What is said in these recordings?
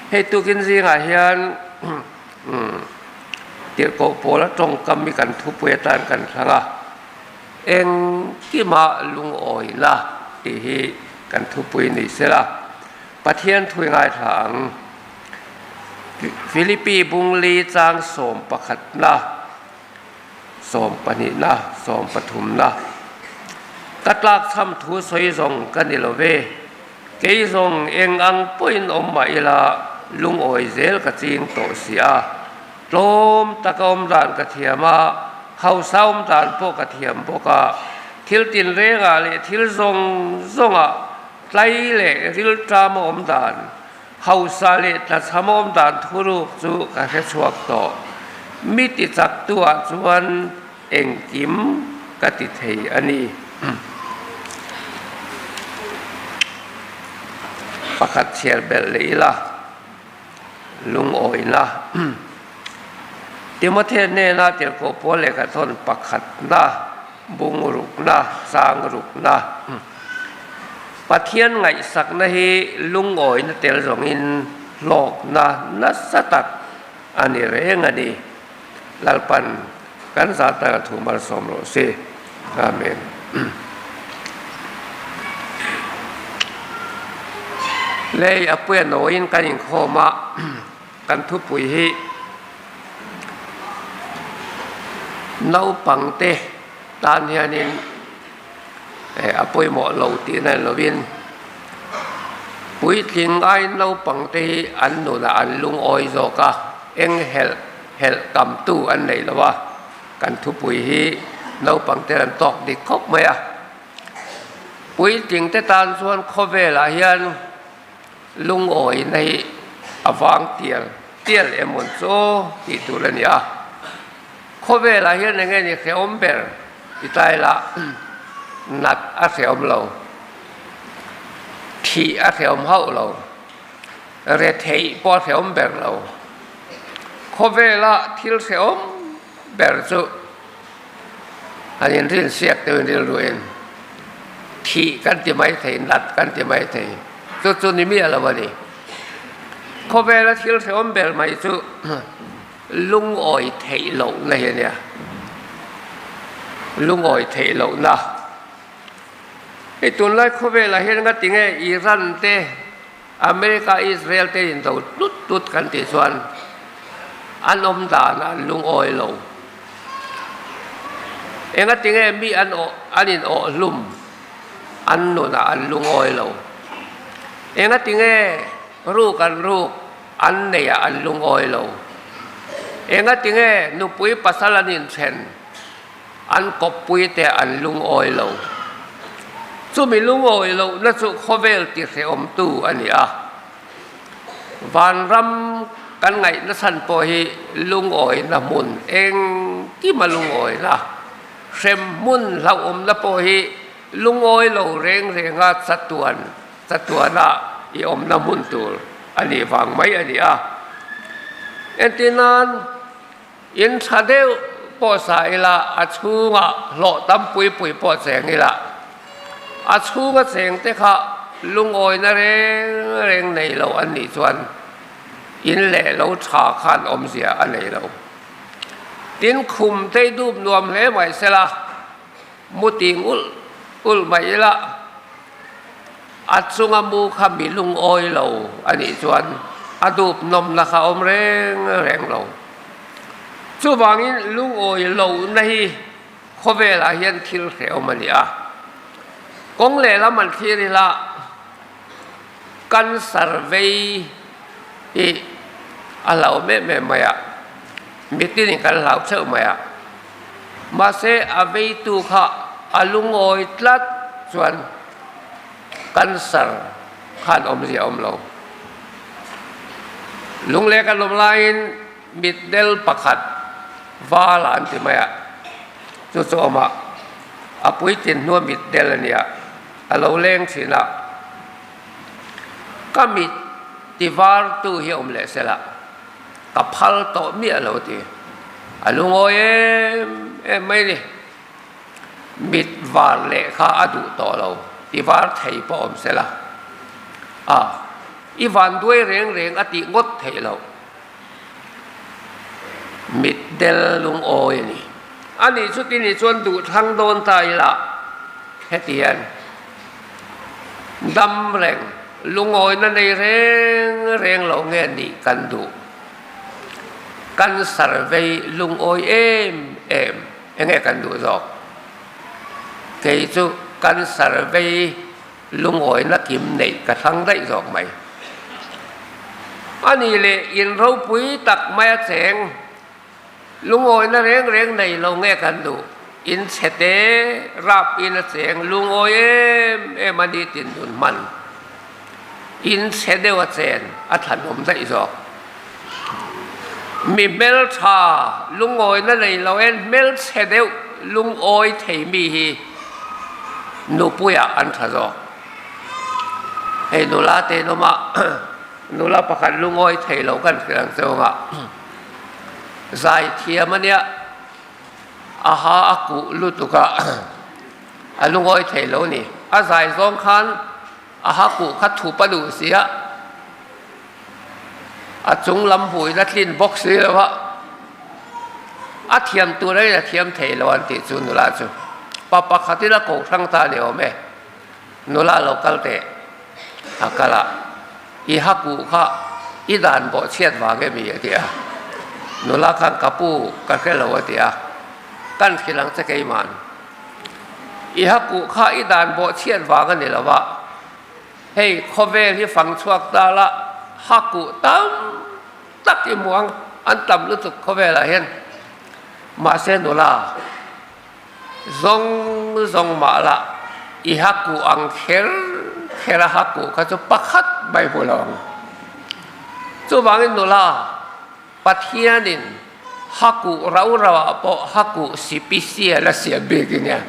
Hei tukin zingah hian tirhkoh pawla tawngkam hi kan thupui atan kan thlang a, engkima lungawina tih hi kan thupui ni sela Pathian thui ngaithla ang. Philippi bungli chang sawmpakhatna, sawmpahnihna, sawmpathumna. Ka tlakchham thu sawi zawng ka ni lo ve. Kei zawng eng ang pawhin awm mah ila lungawi zel ka ching tawh si a. Tlawm taka awm dan ka thiam a, hausa awm dan pawh ka thiam bawk a. Thil tinrengah leh thil zawng zawngah tlai leh rilṭam a awm dan Hausa leh tlachhamawm dan thuruk chu ka hre chhuak tawh. Mi ti chaktu ah chuan engkim ka ti thei a ni. Pakhat chhiar belh leh ila, lungawina. Timothea hnena tirhkoh pawl lehkhathawn pakhatna, bungrukna, changrukna. Pathian ngaihsakna hi lungawina tel zawngin hlawkna nasa tak a ni reng a ni. Lalpan kan zah taka thu malsawm rawh se. Amen. Lei a puia nawiin kan inkhawm a, kan thupui hi naupangte tan hianin a pawimawh lo tih na lovin puitling ai naupang te hi an nunah an lungawi zawk a, eng helh helh kam tu an nei lo a, kan thupui hi naupang te an tawk dik khawp mai a. Puitling te tan chuan khawvelah hian lungawi na hi a vang tial tial emaw chu tih tur a ni a. Khawvelah hian eng nge ni hrehawm ber ti ta ila nat a hrehawm lo, thih a hrehawm hauh lo, retheih pawh a hrehawm ber lo. Khawvela thil hrehawm ber chu han inrinsiak deuhin rilruin thih kan ti mai thei, nat kan ti mai thei, chu chu ni miah lo a ni. Khawvela thil hrehawm ber mai chu. Lungawi theih lohna hi a nia. Lungawi theih lohna. Hei tunlai khawvelah hian nga tinge Iran te, America, Israel te indo tlut tlut kan tih chuan an awm danah an lungawi lo. Enga tinge mi an awh an in awh hlum an nunah an lungawi lo. Enga tinge ruk an ruk An nei ah an lungawi lo. Engatinge nupui pasal an inthen, an kawppui te an lungawi lo. Chumi lungawi lohna chu khawvel ti hrehawmtu a ni a. Vanram kan ngaihna chhan pawh hi lungawina hmun engkima lungawina, hrem hmun hlauhawmna pawh hi lungawi lo reng renga chatuan Chatuana i awmna hmun tur a nih vang mai a ni a. Entir nan, in tha deuh pawh sa ila, a chhungah hlawh tam pui pui pawh cheng ila, a chhunga cheng te kha lungawina reng reng nei lo an nih chuan in leh lo tha khan awmzia a nei lo. Tin, khum te dup nuam hle mai sela, Mu ting ulh ulh mai ila, a chunga mu kha mi lungawi lo a nih chuan a dup nawmna kha awm reng reng lo. Chuvangin lungawi lohna hi khawvelah hian thil hrehawm a ni a. Kawng lehlam an thlir ila, cancer vei hi a hlauhawm em em mai a, mitinin kan hlau theuh mai a. Mahse, a veitu kha a lungawi tlat chuan cancer khan awmzia a awm lo. Lungleh kan awm laiin mitdel pakhat val an ti mai a, chu chu awm a, a puitlin hnua mitdel a nia, a lo leng thin a. Ka mit ti vartu hi a awm leh sela. Ka phal tawh miah lo ti. A lungawi em em mai ni. Mit var leh kha a duh tawh lo, ti var thei pawh awm se la. A. I vanduai reng reng a tih ngawt theih loh. Mitdel lungawi a ni. A nih chuti nih chuan duh thlang dawn ta ila heti hian dam reng lungawina nei reng reng lo nge nih kan duh. Cancer vei lungawi em em enge kan duh zawk. Kei chu cancer vei Lungawina kim neih ka thlang daih zawk mai. A nih leh in ropui tak mai a cheng, lungawina reng reng nei lo nge kan duh? In chhe te rap in a cheng lungawi em em a ni tin nun hman. In chhe deuh a chen a thlanawm daih zawk. Mi hmeltha lungawina nei lo en hmelchhe deuh lungawi thei mi hi nupuiah an tha zawk. Hei nula te in awm a, nula pakhat lungawi thei lo kan hrilh ang che awm a, zai thiam a nia, a ha a kuh lutuk a, a lungawi thei lo a ni. A zai zawng khan A ha kuh kha thup a duh si a, a chung lam hmuin a tlin bawk si lo a, a thiam tur aiin a thiam thei lo an tih chu nula chu pa pakhatin a ko hrang ta a ni awm e, nula lo kal teh a kal a, i ha kuh kha i dan bawh chhiat vang emi a ti a, nula khan ka pu ka hre lo a ti a, kan hrilh ang che keiman. I hakuh kha i dan bawh chhiat vang a ni lo a, hei khawvel hi fang chhuak ta la, hakuh tam tak i hmu ang, an tam lutuk khawvelah hian. Mahse nula, zawng zawng mah la i hakuh ang kher kher a hakuh kha chu pakhat mai hmu lo ang. Chuvangin nula, Pathianin hakuh rau rauah pawh hakuh sipisial a siam bik i nia.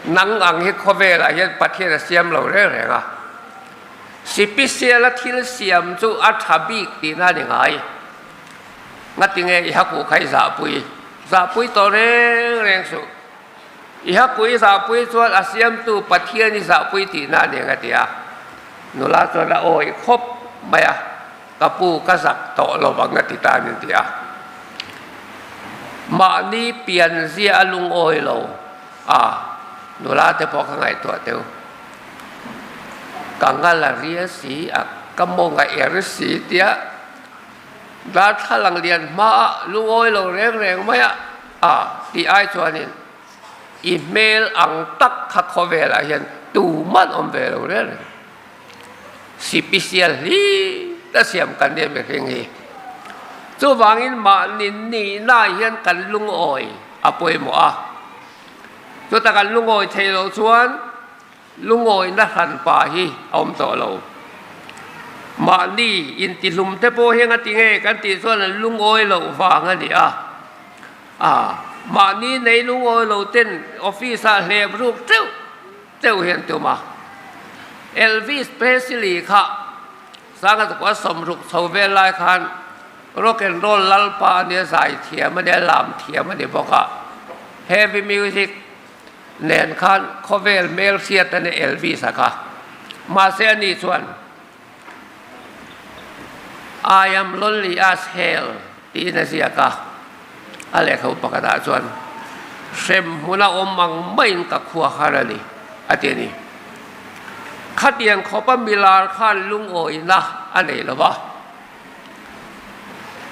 Nang ang hi khawvelah hian Pathian a siam lo reng reng a. Sipisiala thil siam chu a tha bik tihna a ni ngai. Ngatinge i hakuh kha i zahpui? Zahpui tawh reng reng suh. I hakuh i zahpui chuan a siamtu Pathian i zahpui tihna a ni ang a ti a. Nula chuan a awih khawp mai a. Ka pu ka zak tawh lo vang a ti ta an inti a. Mahni pian zia a lungawi lo a, nula te pawh ka ngaihtuah teu. Ka ngal a ria si a, ka mawng a er si tia darthlalang lian hmaah lungawi lo reng reng mai a, a tih ai chuanin i hmel ang tak kha khawvelah hian tuman awm ve lo reng reng. Sipisial hlir a siam kan nia mihring hi. Chuvangin mahni nihna hian kan lungawi a pawimawh a. Chuta kan lungawi theih loh chuan lungawina hranpa hi a awm tawh lo. Mahni intihlum te pawh hian a ti nge kan tih chuan an lungawi loh vang a ni a. A mahni nei lungawi lo ten office ah hlep ruk teuh teuh hian tum a. Elvis Presley kha sanga tukua 60 chho vel lai khan rock and roll lalpa a nia, zai thiam a nia, lam thiam a ni bawk a. Heavy music nen khan khawvel hmel hriat a ni Elvis-a kha. Mahse a ni chuan I am lonely as hell tiin a ziak a, a lehkhabu pakhatah chuan hrem hmuna awm ang maiin ka khua har a ni a ti a ni. Khatiang khawpa milar khan lungawina a nei lo va,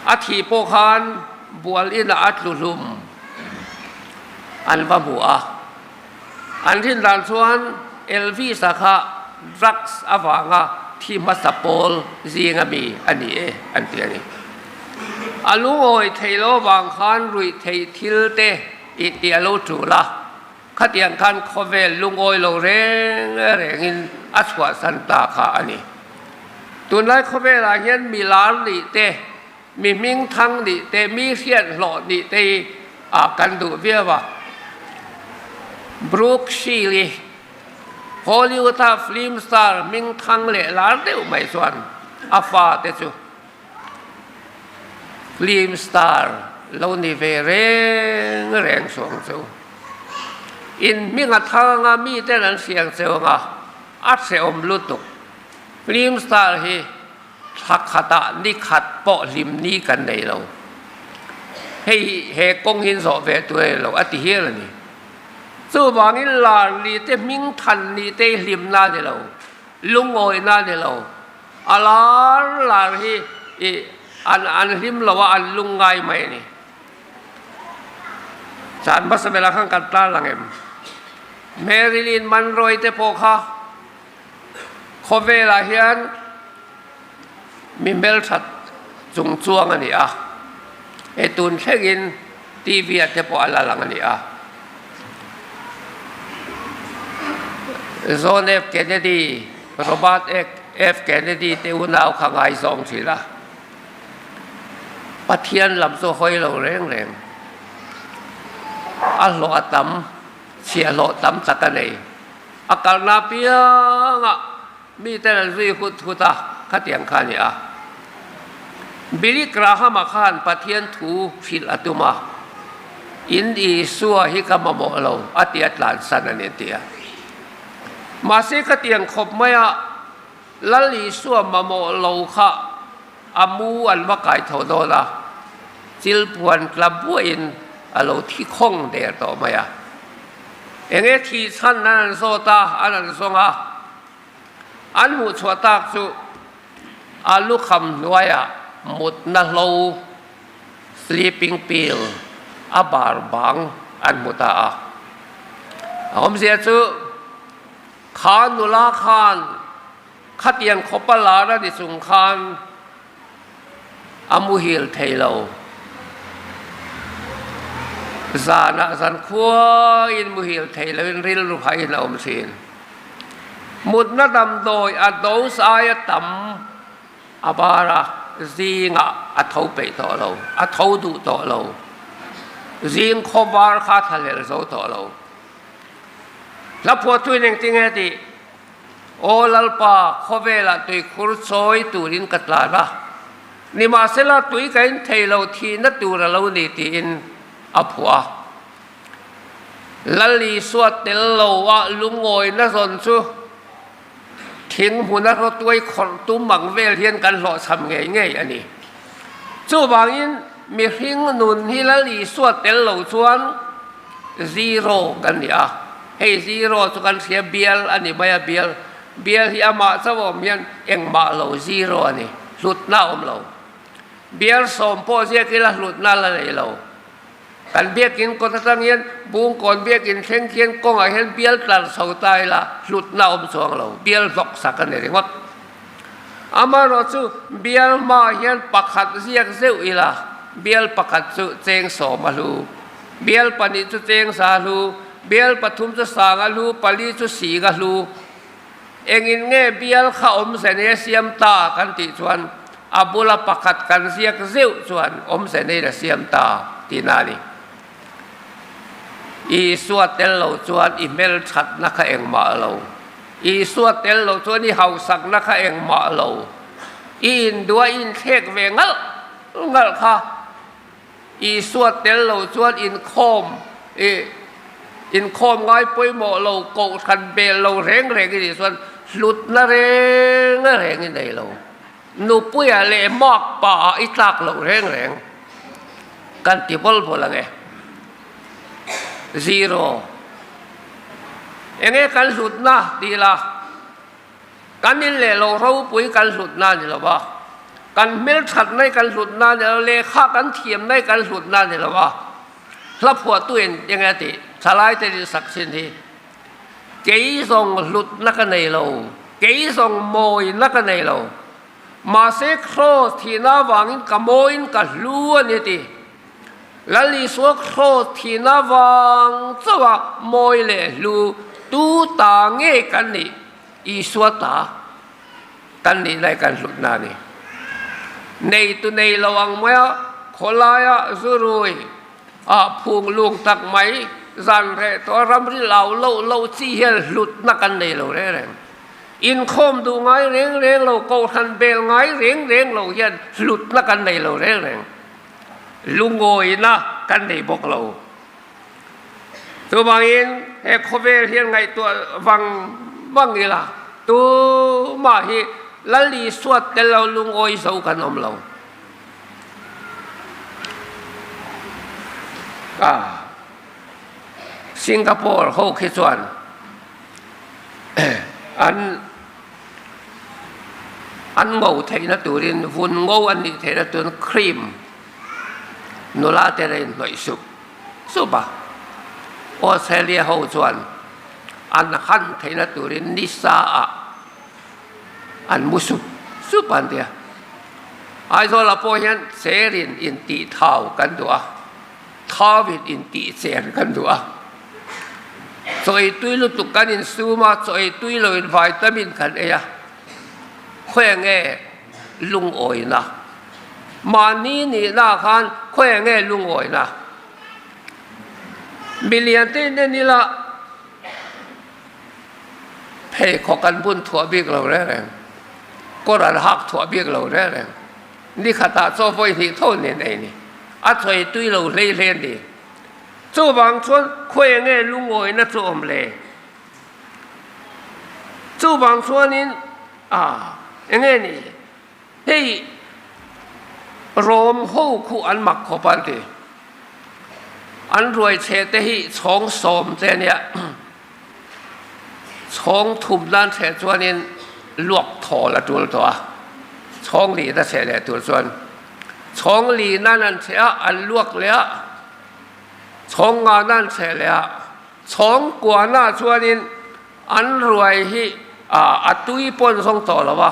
a thih pawh khan bual inah a tlu hlum an va hmu a. An rin dan chuan Elvis-a kha drugs avanga thi hmasa pawl zinga mi a ni e an ti a ni. A lungawi theih lo avang khan ruih theih thil te tih tih a lo tul a, khatiang khan khawvel lungawi lo reng rengin a chhuahsan ta kha a ni. Tunlai khawvelah hian mi lar nih te, Mi hming thang nih te, mi hriat hlawh nih te hi a kan duh viau a. Brooke Shield-i Hollywood-a film star hming thang leh lar deuh mai chuan a fate chu film star lo ni ve reng reng suang chu. In hming a thang anga miten an hriang cheu anga a hrehawm lutuk. Film star hi. Thla khatah ni khat pawh hlim ni kan nei lo. Hei he kawng hi zawh ve tur a ni lo a ti hial a ni. Chuvangin lar ni te hming than ni te hi hlimna a ni lo, lungawina a ni lo. A lar lar hi ih an an hlim lo a, an lungngai mai a ni. Chan hmasa belah khan kan tarlang em? Marilyn Monroe te pawh kha Khawvelah hian mi hmelthat chung chuang a ni a, hei tun thlengin TV ah te pawh a la lang a ni a. John F Kennedy, Robert F Kennedy te unau kha ngaizawng thin a, Pathian lam chu hawi lo reng reng, a hlawh a tam, chhiahhlawh tam tak a nei. A kalna apiangah miten an zui hut hut a, khatiang kha a ni a. Billy Graham-a khan Pathian thu hrilh a tum a, In Isua hi ka mamawh lo a ti a tlansan a ni a ti a. Mahse khatiang khawp maia Lal Isua mamawh lo kha a mu an va kai tho dawn a, chilpuan tla buaiin a lo thi khawng der tawh mai a. Eng nge thih chhan an han zawt a, an han zawng a, an hmuh chhuah tak chu a lukham hnuaiah mutna hlo, sleeping pill, a bar bang an hmu ta a. A awmzia chu kha nula khan Khatiang khawpa lar a ni chung khan a muhil thei lo. Zanah zan khuaiin muhil thei loin rilru haiin a awm thin. Mutna damdawi a dose aia tam a bar a, zingah a tho peih tawh lo, a tho duh tawh lo. Zing khawvar kha a thlahlel zo tawh lo. Hla phuahtuin engtinge tih? Aw Lalpa, khawvelah tuikhur chawi turin ka tlan a, nimahsela tui ka in thei lo thihna tur a lo ni tiin a phuah a. Lal Isua tel lo a lungawina zawn chu thing hmuna rawtuai khawrh tum ang vel hian kan hlawhchham ngei ngei a ni. Chuvangin mihring nun hi Lal Isua tel lo chuan Zero kan ni a, hei zero chu kan hria bial a ni mai a, bial bial hi amah chauh a awm hian engmah lo zero a ni, hlutna a awm lo. Bial sawm pawh ziak ila hlutna la nei lo. Kan biakin kawt atang hian Bungkawn biakin thleng khian kawngah hian bial tlar chho ta ila hlutna a awm chuang lo, bial hlawk sak a ni ringawt. Amaherawh chu bial hmaah hian pakhat ziak zeuh ila bial pakhat chu cheng sawm a hlu, bial pahnih chu cheng sa a hlu, bial pathum chu sang a hlu, pali chu sing a hlu. Engin nge bial kha awmze nei a siam ta kan tih chuan a bula pakhat kan ziak zeuh chuan awmze nei a siam ta tihna a ni. Isua tel lo chuan i hmelthatna kha engmah lo. Isua tel lo chuan i hausakna kha engmah lo. I induah i inthlek ve ngalh ngalh kha. Isua tel lo chuan inkhawm i inkhawm ngai pawimawh lo, kohhran bel lo reng reng i nih chuan hlutna reng reng i nei lo. Nupuia leh mak pa ah i tlak loh reng reng kan ti bawl bawl ang e. Zero. Enge kan hlutna ti ila, kan in leh lo ropui kan hlutna a ni lo va, kan hmelthatna hi kan hlutna a ni lo, lehkha kan thiamna hi kan hlutna a ni lo va, hla phuahtu in enge a tih, thalaite in sak thin hi. Kei zawng hlutna ka nei lo, kei zawng mawina ka nei lo. Mahse Kraws thihna avangin ka mawiin ka hlu a ni ti. Lal Isua Kraws thihna avang chauha mawi leh hlu tu ta nge kan nih? Isua ta kan nih lai kan hlutna a ni. Neitu nei lo ang maia khawlaia zurui Ah phung lung tak mai, zan reh tawh a ramri lau loh loh chi hian hlutna kan nei lo reng reng. Inkhawm duh ngai reng reng lo, kohhran bel ngai reng reng lo hian hlutna kan nei lo reng reng. Lungawina kan nei bawk lo. Chuvangin he khawvel hian ngaihtuah vang vang ila, tumah hi. Lal Isua tel lo lungawi zo kan awm lo. Ah, Singapore ho khi chuan an an ngo theihna turin vun ngo an nih theihna turin cream nula te la inhnawih sup sup a. Australia ho chuan an han theihna turin nisa ah an mu sup sup a an ti a. Aizawlah pawh hian cherin intih thau kan duh a, thauin intih cher kan duh a. Chaw ei tui lutuk kan insum a, chaw ei tui loin vitamin kan ei a. Khawi nge lungawina? Mahni nihna khan khawi nge lungawina? Milian te in en ila Pheikhawk an bun thuah bik lo reng reng, kawr an hak thuah bik lo reng reng. Ni khatah chaw vawi hnih tho nen ei ni. A chawi tui lo hlei hle a ni. Chuvang chuan khawi nge lungawina chu awm le? Chuvang chuanin a enge ni? Hei Rom ho khu an mak khawp an ti. An ruai chhe te hi chhawng sawm te ania. Chhawng thum nan chhe chuanin luak thawl a tul tawh a. Chhawng li na chhe leh tur chuan chhawng li nan an chhe a, an luak leh a. Chhawng nga nan chhe leh a. Chhawng kua na chuanin an ruai hi a tui pawn zawng tawh lo a.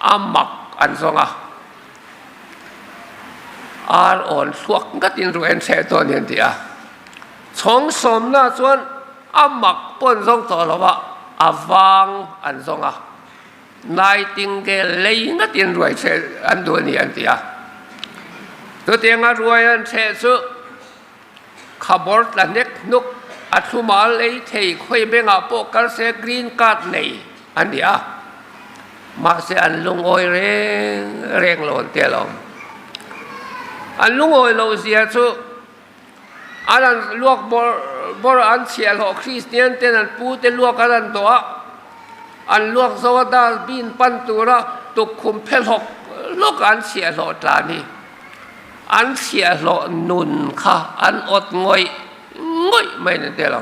A mak an zawng a, ar awn thluak ngatin ruh en chhe tawh a ni an ti a. Chhawng sawmna chuan a mak pawh an zawng tawh lo a, a vang an zawng a. Nightingale lei ngatin ruai chhe an duh a ni an ti a. Chutianga ruai an chheh chu khabawr tla hnek hnuk a thlumal ei thei khawi bengah pawh kal se green card nei a ni a, mahse an lungawi reng reng lo an ti alawm. An lungawi loh zia chu an an luak bawrh bawrh a, an chhiahhlawh Kristian ten an pu te luak an an dawh a, an luak zo a dustbin pan tura tukkhum phe hlawk hlawk a an chhiahhlawh tlan hi. An chhiahhlawh nun kha an awt ngawih ngawih mai ni te lo.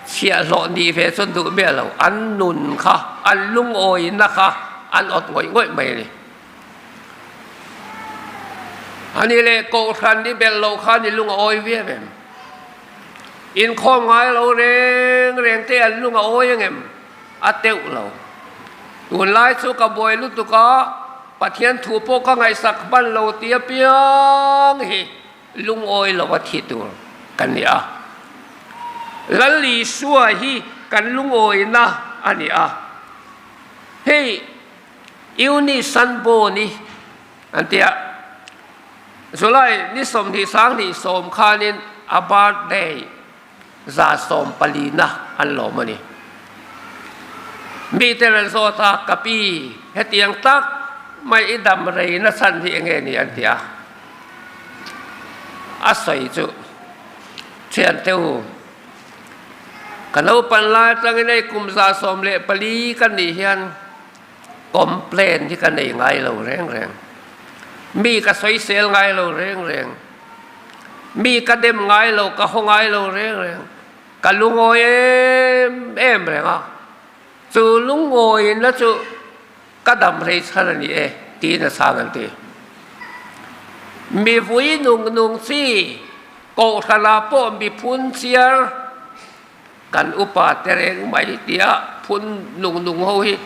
Chhiahhlawh nih ve chuan duh miah lo. An nun kha, an lungawina kha an awt ngawih ngawih mai a ni. Ani leh Kohhran i belh loh khan i lung a awi viau em? Inkhawm ngai lo reng reng te an lung a awi angem? A teuh lo. Tunlai chu ka buai lutuk a, Pathian thu pawh ka ngaihsak hman lo ti apiang hi lungawi lo a thi tur kan ni a. Lal Isua hi kan lungawina a ni a. Hei Eunice Sanboni an ti a, July ni 20 2010 khanin a birthday 140na an lawm a ni. Mite rawn zawt a, Ka pi, hetiang tak mai i dam rei na chhan hi enge ni an ti a. A sawi chu, Thiante u, ka naupan lai atangin hei kum 114 ka nih hian complain hi ka nei ngai lo reng reng. Mi ka sawisel ngai lo reng reng. Mi ka dem ngai lo, ka haw ngai lo reng reng. Ka lungawi em em reng a, chu lungawiin la chu ka dam rei chhan a ni e tiin a chhang an ti. Mi vui nung nung chi Kohhranah pawh mi phun chiar kan upa te reng mai tia phun nung nung ho hi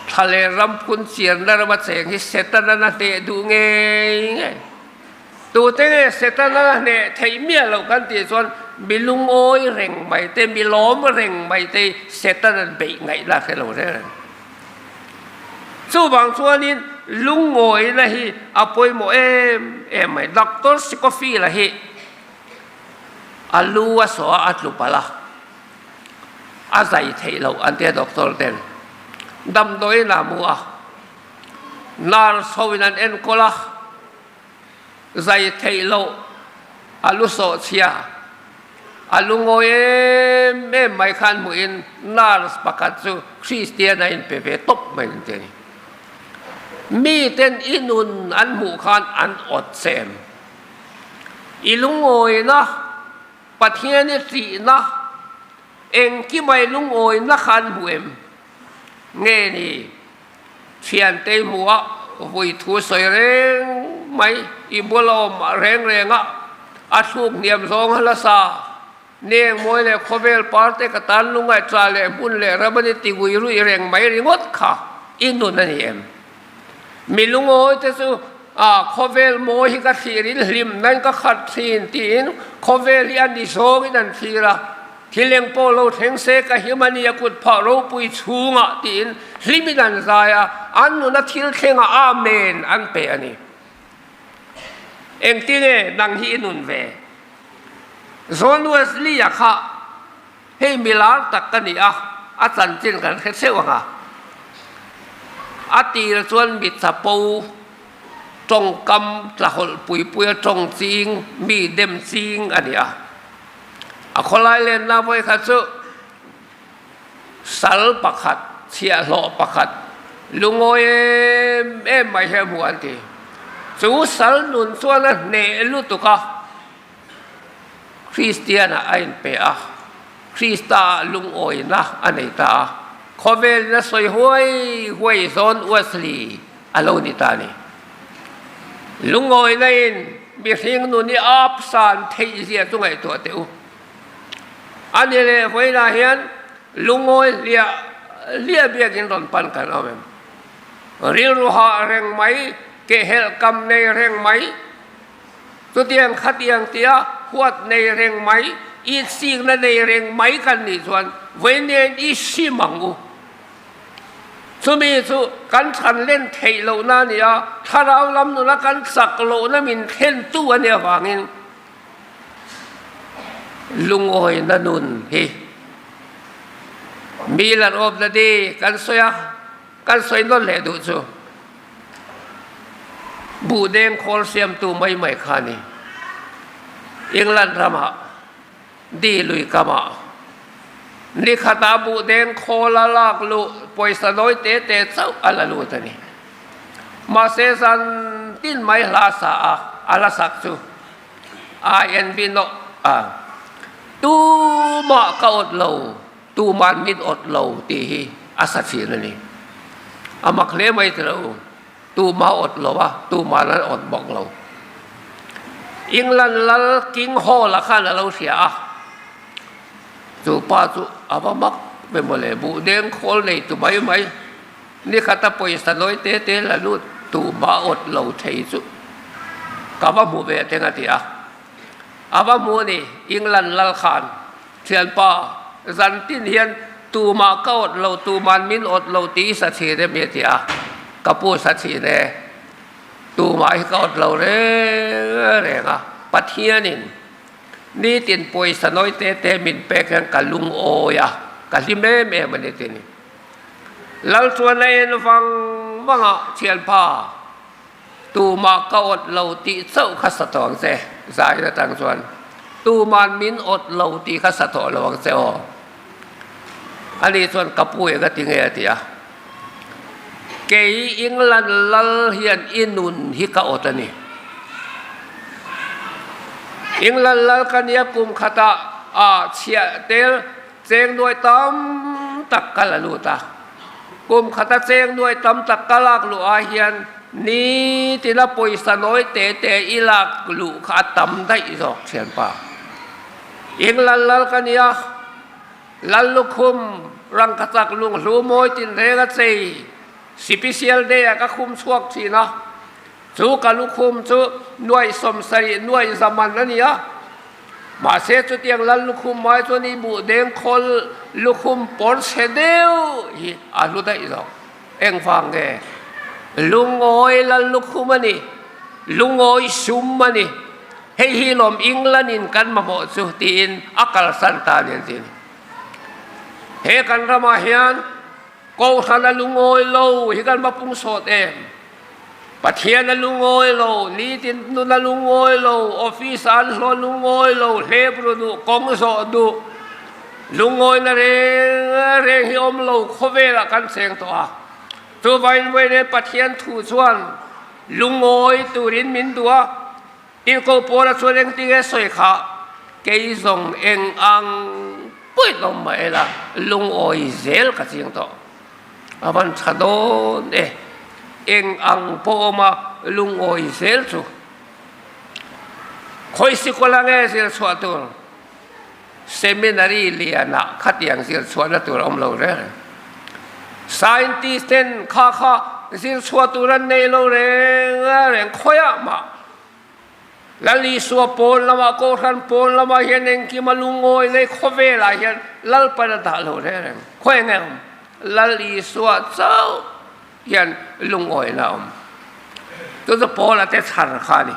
thla leh ram phun chiarna rama cheng hi Setana na hneh duh ngei ngei. Tute nge Setana na hneh theih miah loh kan tih chuan mi lungawi reng mai te, mi lawm reng mai te Setana'n beih ngaihna hre lo reng reng. Chuvang chuanin lungawina hi a pawimawh em em mai. Doctor Scofield-a hi A lu a saw a, a tlu palh a, a zai theih loh an tia doctor ten. Damdawiin a mu a, nurse ho in an enkawl a, zai theih loh a lu sawh chhia. A lungawi em em mai khan hmuhin nurse pakhat chu Kristian a inpe ve tawp mai ang che ni. Miten i nun an hmuh khan an awt che em? I lungawina, Pathian i ṭihna, engkimai lungawina kha an hmu em? Nge ni, thiantei hmuh a vui thu sawi reng mai, i bul a awm reng reng a, a thluk hniam zawng a la sa. Neng mawi leh khawvel par te ka tan lungaihṭah leh hmun leh ram a ni ti ngui ruih reng mai ringawt kha i nun a ni em? Mi lungawi te chu a khawvel mawi hi ka thlir in hlim nan ka khat thin tiin khawvel hi a ni zawngin an thlir a, thil eng pawh lo thleng se ka him a ni a kut phah ropui chhungah tiin hlimin an zai a, an nuna thil thlengah Amen an pe a ni. Engtinge nang hi i nun ve? John Wesley-a kha hei mi lar tak ka ni a, a chanchin kan hre theuh ang a. A tir chuan mi chapo, tawngkam tlahawlh pui puia tawng ching, mi dem ching a ni a. A khawlai lenna vawi kha chu sal pakhat, chhiahhlawh pakhat, lungawi em em mai hian hmu an ti. Chu sal nun chuan a hneh lutuk a, Kristianah a inpe a, Krista-ah lungawina a nei ta a, khawvelin a sawi huai huai John Wesley a lo ni ta a ni. Lungawina in mihring nun i apsan theih zia chu ngaihtuah teh u. A ni leh vawiinah hian lungawi hliah hliah biakin rawn pan kan awm em? Rilru hah reng mai, kehhelh kam nei reng mai, chutiang khatiang tia huat nei reng mai, itsikna nei reng mai kan nih chuan vawiin i hrim ang u. Chumi chu kan chhan len theih lohna a ni a, thlarau lam nuna kan chak lohna min thlentu a nih avangin, Lungawina nun hi mi lan awmna di kan sawi a, kan sawi nawn leh duh chu buhdeng khawl siamtu mai mai kha a ni. England ramah di lui kamah ni khatah buhdeng khawl a lak luh pawisa nawi te te chauh a la lut a ni. Mahse zan tin mai hla sa a, a la sak chu INB nawh a, tumah ka awt lo, tuman min awt lo tih hi a sa thin a ni. A mak hle mai ti lo, tumah awt lo a, tuman an awt bawk lo. England lal King Hall-a khan a lo hria a, chu pa chu a va mak ve mawle, buhdeng khawl nei tu mai mai. Ni khata pawisa nawi te te la lut tu ma awt lo thei chu ka va hmu ve teng a ti a. A va hmu a ni, England lal khan thianpa zan tin hian tumah ka awt lo, tuman min awt lo tih i sa chhin em i a ti a. Ka pu sa chhin e, tumah hi ka awt lo reng reng a, Pathianin nitin pawisa nawi te te min pek hian ka lungawi a, ka hlim em em a ni ti a ni. Lal chuan a en vang vang a, Thianpa, tumah ka awt lo tih chauh kha sa tawh ang che, Zain atang chuan, Tuman min awt lo tih kha sa tawh lo ang che aw. Ani chuan ka pu eng a ti nge a ti a, Kei England lal hian i nun hi ka awt a ni. England lal ka nia kum khatah a chhiah tel Cheng nuai tam tak ka la lut a, kum khata cheng nuai tam tak ka lak luh ah hian nitina pawisa nawi te te i lak luh kha a tam daih zawk thianpa. England lal ka nia, lal lukhum rangkachak lunghlu mawi tinreng a chei, sipisial day ah ka khum chhuak thin a, chu ka lukhum chu nuai 70 nuai zaman a ni a, Mahse chutiang lal lukhum mai chuan i buh deng khawl lukhum pawr chhe deuh hi a hlu daih zawk. Engvang nge? Lungawi lal lukhum a ni, lungawi sum a ni. Hei hi lawm England in kan mamawh chu tiin a kalsan ta a ni an ti a ni. He kan ramah hian Kohhran a lungawi lo hi kan va pung sawt em? Pathian a lungawi lo, nitin nun a lungawi lo, office ah an hlawh lungawi lo, hlep ru duh, kawng zawh duh, lungawina reng reng hi awm lo khawvelah kan cheng tawh a. Chuvangin vawiin Pathian thu chuan lungawi turin min duh a, Tirhkoh Paula chuan engtinge sawi kha, Kei zawng eng ang pawhin awm mah ila, lungawi zel ka ching tawh. A van tha dawn e, eng ang pawh awma lungawi zel chu. Khawi sikul a nge zir chhuah tur? Seminary lianah khatiang zir chhuahna tur a awm lo reng reng. Scientist ten kha kha zir chhuah tur an nei lo reng reng khawiah mah. Lal Isua pawn lamah Kohhran pawn lamah hian engkim a lungawi nei khawvelah hian Lalpan a dah lo reng reng. Khawi nge awm? Lal Isua chauh hian lungawina a awm. Chu chu Paula te chhar kha a ni.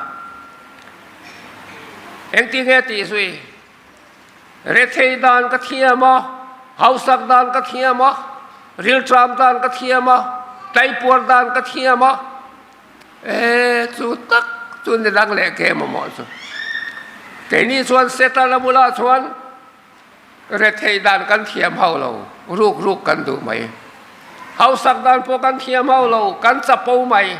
Engtin nge tih zui? Rethei dan ka thiam a, hausak dan ka thiam a, rilṭam dan ka thiam a, tleipuar dan ka thiam a. E, chu tak chu ni dang leh ke mamawh chu. Keini chuan Setana bulah chuan Rethei dan kan thiam hauh lo, ruk ruk kan duh mai. Hausak dan pawh kan thiam hauh lo, kan chapo mai.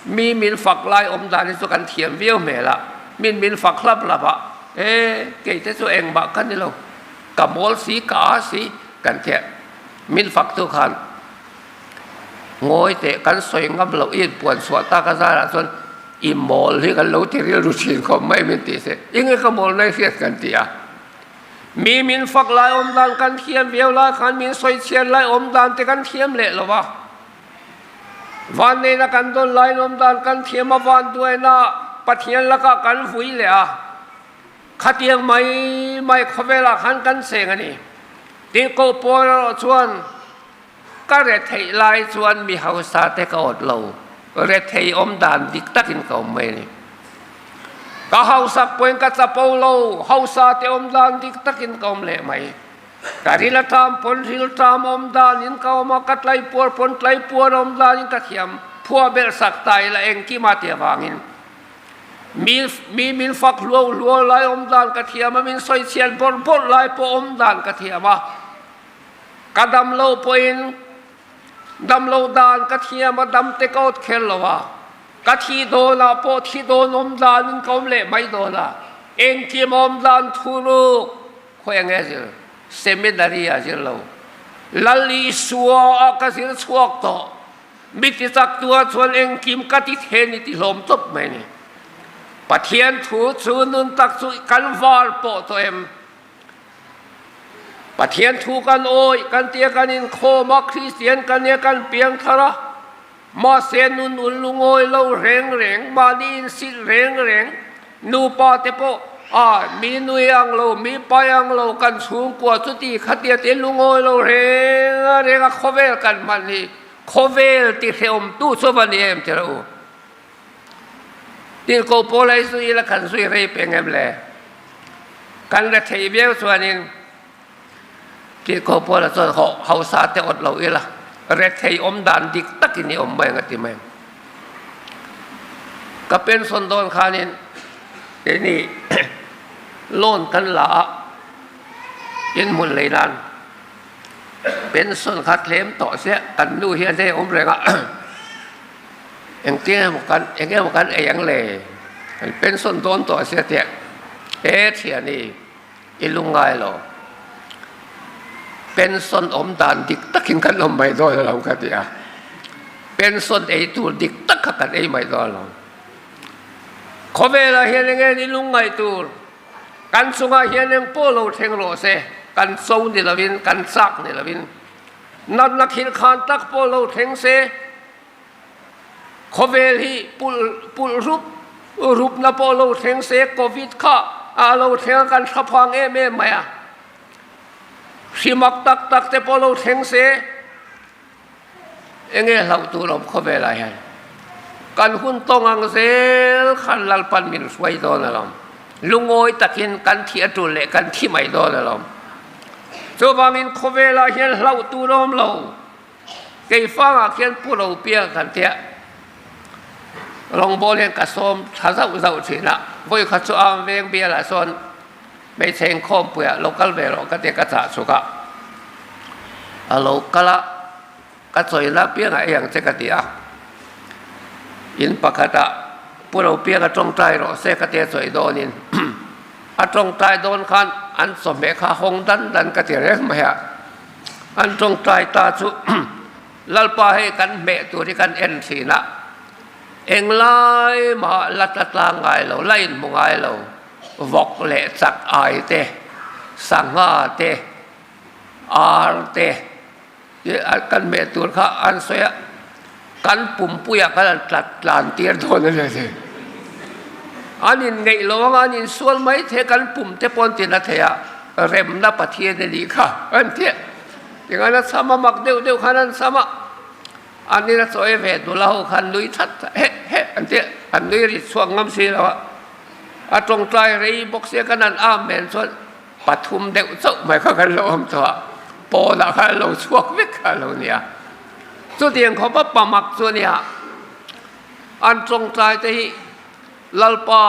Mi min fak lai awm dan hi chu kan thiam viau hmel a, min min fak hlap hlap a, e kei te chu engmah ka ni lo, ka mawl si, ka a si kan ti a, min fak tu khan ngawi teh kan sawi ngam loh i inpuan chhuah tak a zarah chuan I mawl hi kan lo ti rilru thin khawp mai min tih se, enge ka mawl nai hriat kan ti a. Mi min fak lai awm dan kan thiam viau lai khan min sawi chhiat lai awm dan te kan thiam leh lo va. Van neina kan dawn lai awm dan kan thiam a, van duaina Pathian lakah kan vui leh a. Khatiang mai mai khawvelah khan kan cheng a ni. Tihkoh pawl erawh chuan Ka retheih lai chuan mi hausa te ka awt lo, rethei awm dan dik takin ka awm mai a ni. Ka hausak pawhin ka chapo lo, hausa te awm dan dik takin ka awm leh mai. Ka ril a ṭam pawn ril ṭam awm danin ka awm a, ka tlaipuar pawn tlaipuar awm danin ka thiam phuah belh sak ta ila engkima ti avangin. Mi mi min fak hluau hluau lai awm dan ka thiam a, min sawichhiat bawrh bawrh lai pawh awm dan ka thiam a. Ka dam lo pawhin dam lo dan ka thiam a, dam te ka awt kher lo a, ka thi dawnah pawh thi dawn awm danin ka awm leh mai dawn a, engkim awm dan thuruk khawi enge zir? Seminary ah zir lo. Lal Isua ah ka zir chhuak tawh. Mi ti chak tu ah chuan engkim ka ti thei ni ti hlawm tawp mai ni. Pathian thu chu nun tak chu kan var pawh tawh em? Pathian thu kan awih kan tia kan inkhawm a, Kristian kan nia kan piang thar a, mahse nun un lungawi lo reng reng, mahni insilh reng reng, nupa te pawh a mi nui ang lo, mi pai ang lo, kan chhungkua chuti khatia te lungawi lo reng reng a khawvel kan hman hi khawvel ti hrehawmtu chu va ni em tira u. Tirhkoh pawl ai zui ila kan zui rei peng em le? Kan la theih viau chuanin tirhkoh pawla chuan hawh hausa te awt lo ila rethei awm dan dik takin i awm mai ang a ti mai ang. Ka pension dawn khanin keini loan kan la a, inhmun lei nan pension kha tlem tawh sia kan nu hian hei a awm reng a. Engtin emaw kan eng emaw kan ei ang le? Kan pension dawn tawh a sia teh e thiani i lungngai lo. Pension awm dan dik takin kan awm mai dawn alo ka ti a. Pension ei tur dik tak kha kan ei mai dawn alo. Khawvelah hian enge ni lungngaih tur kan chungah hian eng pawh lo thleng rawh se kan cho ni lovin kan chak ni lovin natna thil khan tak pawh lo thleng se. Khawvel hi pulh pulh rup rupna pawh lo thleng se Covid kha a lo thleng a kan thla phang em em mai a. Hrimak tak tak te pawh lo thleng se enge hlauh tur awm khawvelah hian kan hun tawng ang zel khan Lalpan min hruai dawn alawm. Lungawi takin kan thih a tul leh kan thi mai dawn alawm. Chuvangin khawvelah hian hlauh tur awm lo. Keifangah khian pu lo piang kan tia. Rawngbawl hian ka sawm tha zauh zauh thin a, vawi khat chu Am veng bialah sawn hmeichhe inkhawmpuiah lo kal ve rawh ka tia ka chah chhuk a, a lo kal a, ka chawina piangah ei ang che ka ti a, in pakhatah Pu Ro pianga tawngtai rawh se ka tia chawi dawnin a tawngtai dawn khan an chawhmeh kha hawng dan dan ka ti reng mai a, an tawngtai ta chu Lalpa hei kan hmeh tur hi kan en thin a, englai mah la tla tlang ngai lo, la inhmu ngai lo, vawk leh chak ai te, sangha te, ar te, kan hmeh tur kha an sawi a, kan pumpuiah khan an tlat tlan tir dawn a ni. An inngeih lo anga an insual mai thei a, kan pum te pawh an ti na thei a, remna Pathian a nih kha an ti a. Tingan a cham a mak deuh deuh khan an cham a, an in a chawi ve dul a ho khan nui that heh heh an ti a, an nui ri chhuak ngam si lo a, a tawngtai rei bawk sia khan an amen chuan pathum deuh chauh mai kha kan lo awm tawh a, pawnah khan an lo chhuak vek kha a lo nia. Chutiang khawp a pa mak chu a nia, an tawngtai te hi Lalpa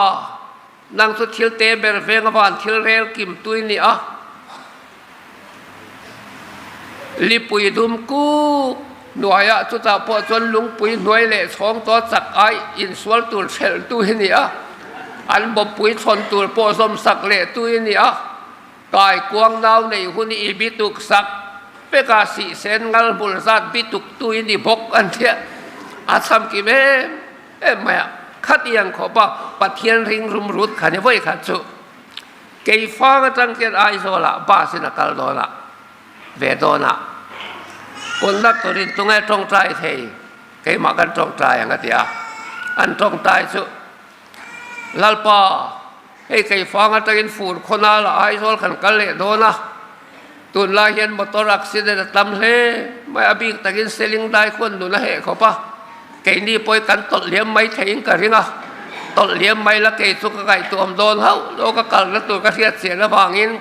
Nang chu thil te ber veng avan thil rel kim tui ni a, lipui dum kuk hnuaiah chutah pawh chuan lungpui hnuai leh chhawng tawh chak ai insual tur hrelh tu hi ni a, an bawppui thawn tur pawh zawm sak leh tu hi ni a, kaikuang nau nei hun i bituk sak veka sihsen ngal hmul zat bituk tu hi ni bawk an tia, a cham kim em. Em mai a, khatiang khawp a Pathian ring rum rut kha ni vawi khat chu Keifang atang khian Aizawl ah bus in a kal dawn a, ve dawn a, conductor in tunge tawngtai thei keimah kan tawngtai ang a ti a, an tawngtai chu Lalpa hei Keifang atangin fur khawnal ah Aizawl kan kal leh dawn a, tunlai hian motor accident a tam hle mai a bik takin Seling dai khuan nun a heh khawp a, keini pawhin kan tawlh liam mai theihin ka ring a, tawlh liam mai la kei chu ka ngaihtuam dawn hauh lo ka kalna tur ka hriat chian avangin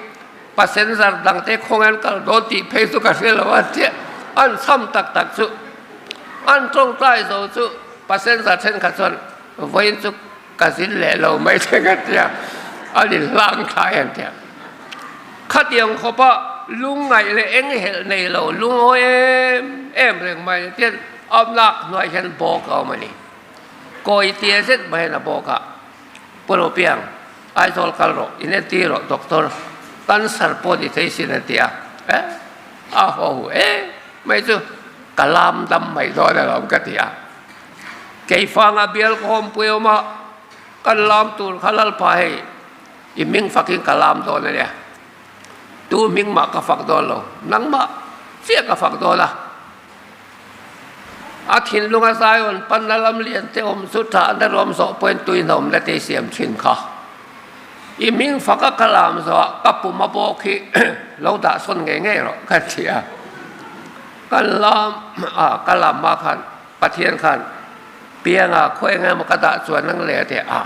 passenger dangte khawngain kal dawn tih phei chu ka hre lo a tia an cham tak tak chu an tawngtai zo chu passenger thenkhat chuan vawiin chu Ka zin leh lo mai che ka tia, an inhlang thlai an tia. Khatiang khawpa lungngaih leh enghelh nei lo lungawi em em reng mai ni tian a lak hnuai hian bawk a awm a ni. Kawi tia zet mai hian a bawk a, Pu Ropiang, Aizawl kal rawh, in entir rawh doctor, cancer pawh ni thei sin an ti a, eh a haw hu em mai chu ka lam dam mai dawn alawm ka ti a. Keifanga bial ka hawmpui awm a, kan lam tur kha Lalpa hei i hming fakin ka lam dawn a nia, tu hming mah ka fak dawn lo, nangmah chiah ka fak dawn a. A thinlunga Zion panna lam lian te awm chu ṭahna ruam zawh pawhin tuihnawmna te i siam ṭhin kha. I hming faka ka lam zawhah ka pum a bawk hi lo dah sawn ngei ngei rawh ka ti a. Kan lam a, ka lam hma khan Pathian khan pianga khaw eng emaw ka dah chuan nang le a ti a,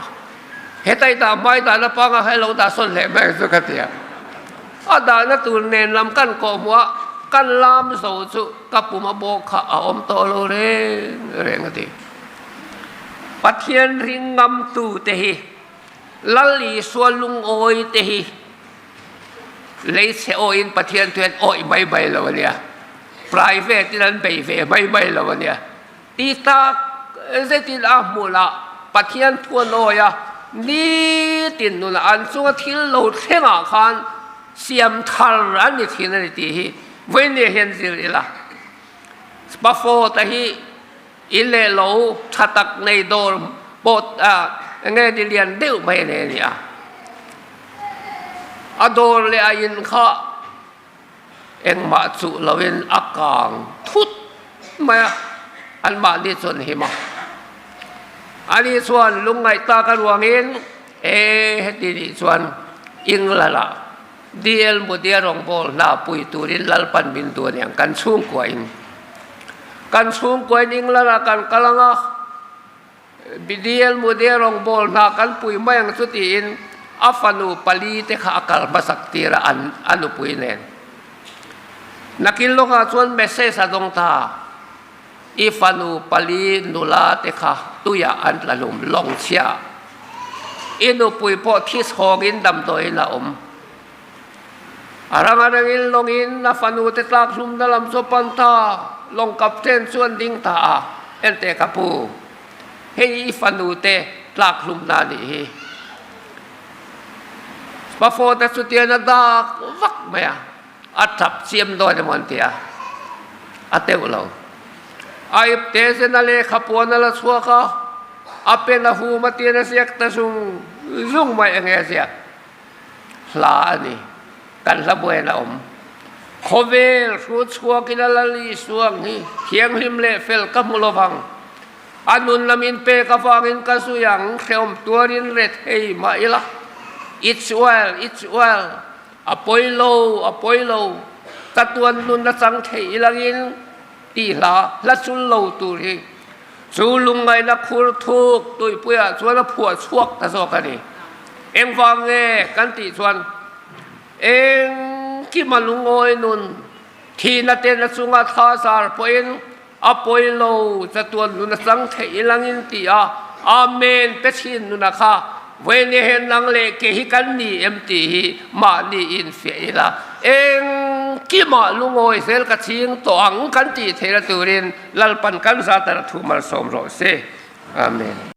heta i dah hmai dahna panga kha i lo dah sawn hle mai chu ka ti a, a dahna tur nen lam kan kawh hmuh a, kan lam zo chu ka pum a bawk kha a awm tawh lo reng reng a ti. Pathian ring ngamtu te hi Lal Isua lungawi te hi Lei chhe awiin Pathian chu an awih mai mai lo a nia, private in an bei ve mai mai lo a nia. Ti tak zetin a hmunah Pathian thu an awi a, nitin nunah an chunga thil lo thlengah khan siam thar an ni thin a ni tih hi vawinia hian zir ila. Spafford-a hi in leh lo tha tak nei dawr pawh enge ni lian deuh mai a nei a ni a. A dawr leh a in kha engmah chuh loin a kang thut mai a, anmahni chuan him a. Ani chuan lungngaih tak a ruangin e heti nih chuan England-ah DL Mudia rawngbâwl hna pui turin Lalpan min duh a niang kan chhungkuain. Kan chhungkuain England-ah kan kal ang a. Bidiel Mudia rawngbâwl hna kan pui mai ang chu tiin a fanu pali te kha a kal hmasak tir a an a nupui nen. Nakin lawkah chuan message a dawng ta. I fanu pali nula te kha tuiah an tla hlum lawng chhia. I nupui pawh thi chhawngin damdawiin a awm. A rang a rangin lawngin a fanu te tlak hlumna lam chu a pan ta. Lawng captain chu an ding ta a, Enteh ka pu, hei i fanu te tlak hlumna a nih hi. Spafford-a chutian a dak vak mai a. A tap chiam dawn emaw an ti a, a teuh lo. A ip te zen a lehkha puan a la chhuak a, a pen a hum a tian a ziak ta zung zung mai enge a ziak hla a ni. Kan hla buain a awm. Khawvel hrut chhuakin a la li suang hi thianghlim leh fel ka hmu lovang. A nun lamin pek avangin ka zui ang, hrehawm tuarin ret hei mah ila. It's well, it's well. A pawi lo, a pawi lo, ka tuan nun a chang theih ilangin tih hla hla chul lo tur hi chu lungngaihna khur thuk tuipuiah chuan a phuah chhuak ta zawk a ni. Engvang nge kan tih chuan engkima lungawi nun thihna ten a chunga thla zar pawhin a pawi lo, chatuan nun a chang theih ilangin tih a Amen pe chhin nuna kha vawiin hian nang leh ke hi kan ni em tih hi mahni infiah ila engkimah lungawi zel ka ching tawh ang kan tih theihna turin Lalpan kan zat a thu malsawm rawh se. Amen.